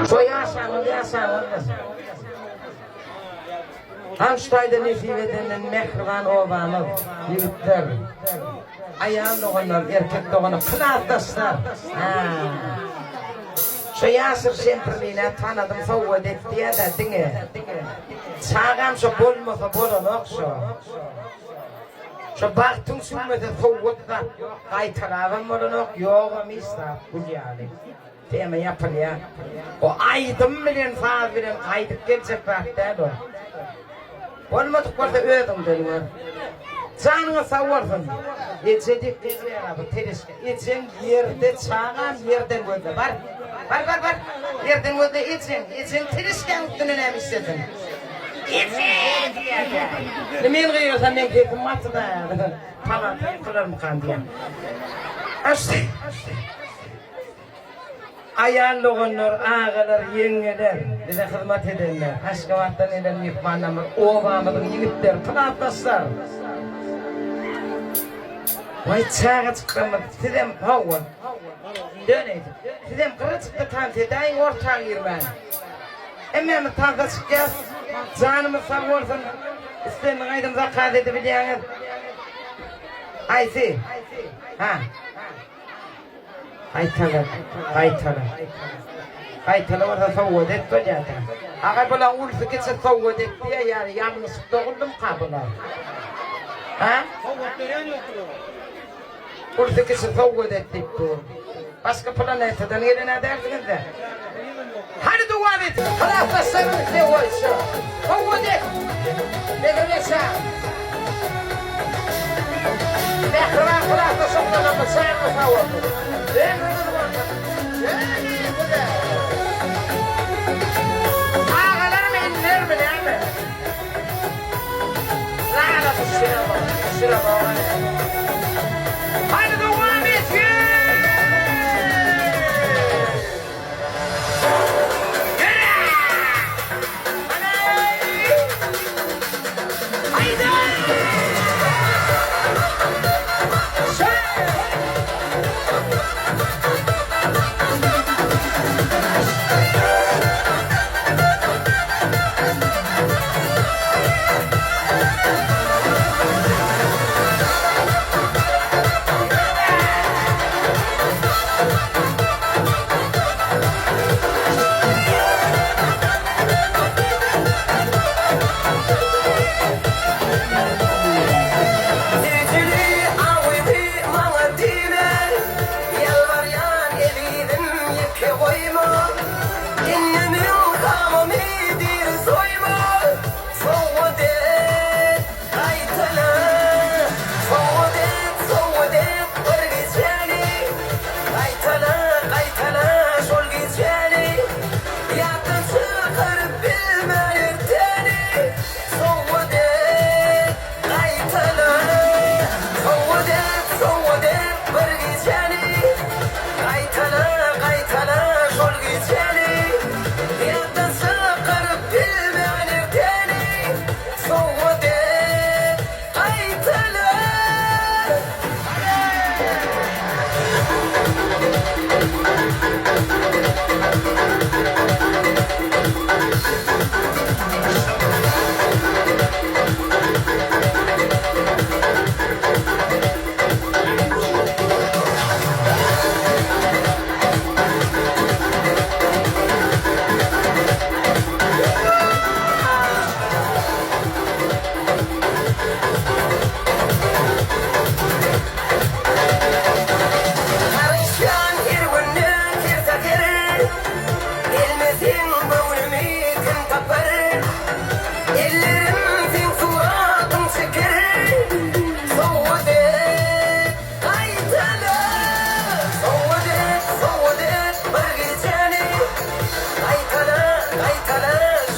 Şo ýaşaňyz ýaşaňyzdyr. Hany şu taýda nesip edenden mähriban obamyz, ýigitler, aýal doganlar, erkek doganlar, klasdaşlar. Hä. Şo ýaşyr şempirlini-ä tanadym sowgat et diýýä-dä diňe. Çagam şo bolmasa bolanok şo. Şo bagtyň sürmese sowgat zat ýok, gaýtalabam bolanok, ýogam hiç zat gül ýaly. Tema ýapylýar. O aýdym bilen saz bilen gaýdyp geljek zat däl o. Bolmadyk bolsa özüňden gör. Janyňyz sag bolsun. Eje diýip gygyrýar bu teleşka. Ejeň ýerde çagam ýerden gözle bar. Bar bar bar. Ýerden gözle ejeň. Ejeň teleşkaň üstünde näme işlesin. Eje diýýär. Indi men gygyrsam meň sesim gatyda. Palata ýykylarmykam diýýän. Aýal doganlar, agalar, ýeňňeler, bize hyzmat edenler, Aşgabatdan gelen myhmanlarymyz, obamyzyň ýigitleri, klasdaşlar. Waý, çagajyklarymyz, sizem, hawa, döneýdim. Sizem gyrajykda tans edäýiň, orta girmän. Hemmämiz tansa çykýas. Janymyz sag bolsun. Islendik aýdym zakaz edibilýäňiz. Haýsy? Ha. Gaýtala, gaýtala. Gaýtala bolsa sowgat et bolýada. Agay bulaň ulusy kiçi sowgat et diýýä ýaly ýalňyşyp doguldymka bular. Ha? Sowgat berýän ýok bulara. Ulusy kiçi sowgat et diýip dur. Başga planetadan gelen-ä dälsiňiz-dä. Hany dowam et. Klasdaşlaryň isleg boýunça. Sowgat et. Bedirbeşa. Mähriban klasdaş oglanlarymyz janyňyz sag bolsun. Ömrüňiz bolsun. Ýöne size. Agalarym inlermi näme? Lala düşüremok, düşüremok.